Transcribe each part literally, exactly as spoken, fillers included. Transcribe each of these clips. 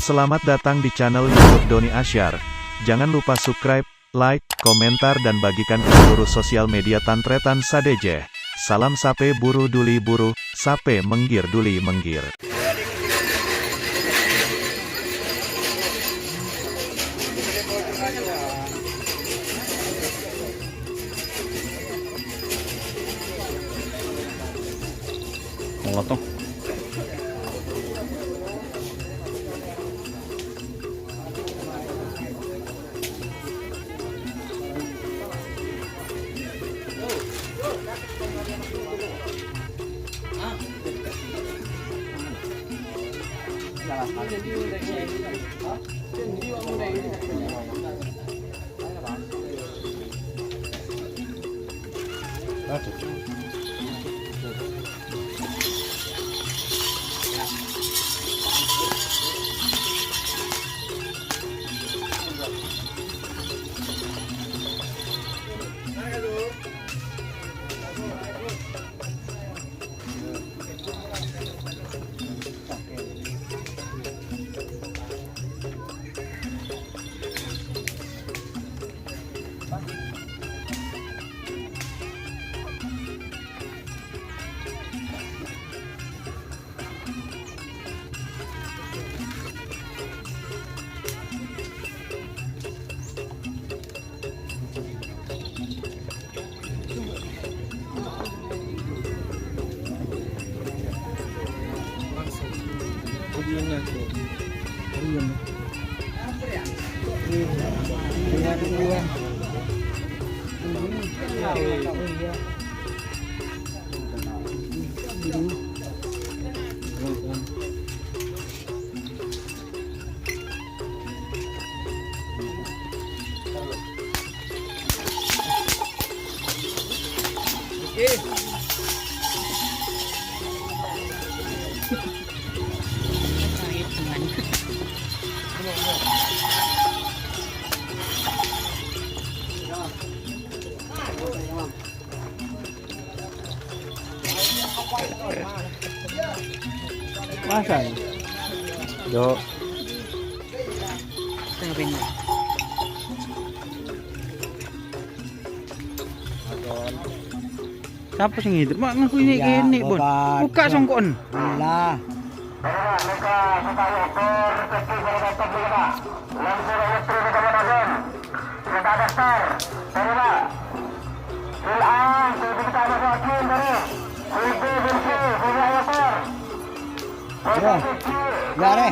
Selamat datang di channel YouTube Doni Asyar. Jangan lupa subscribe, like, komentar, dan bagikan ke seluruh sosial media tan-tarètan sadhâjâ. Salam sapè buru duli buru, sapè mèngghir duli mèngghir. Molotov. Pasang. Yo. Setengah pinggang. Sapa sing ngider? Mak ngaku ini. Iya, kene, Bon. Buka songko'en. Lah. Yo. Gare.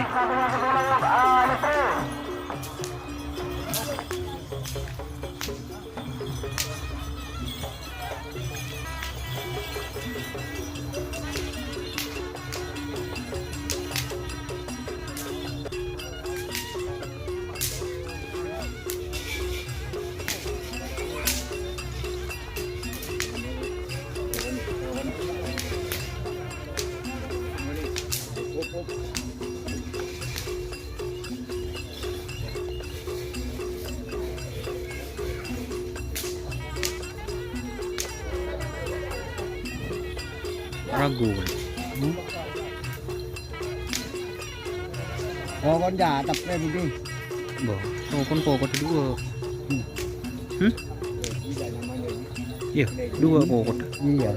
Ragu. Hmm? Pokoknya catet ya, Budi. Bo, pokok, pokok dua. Hmm. Hmm? Iya, dua pokok. Iya.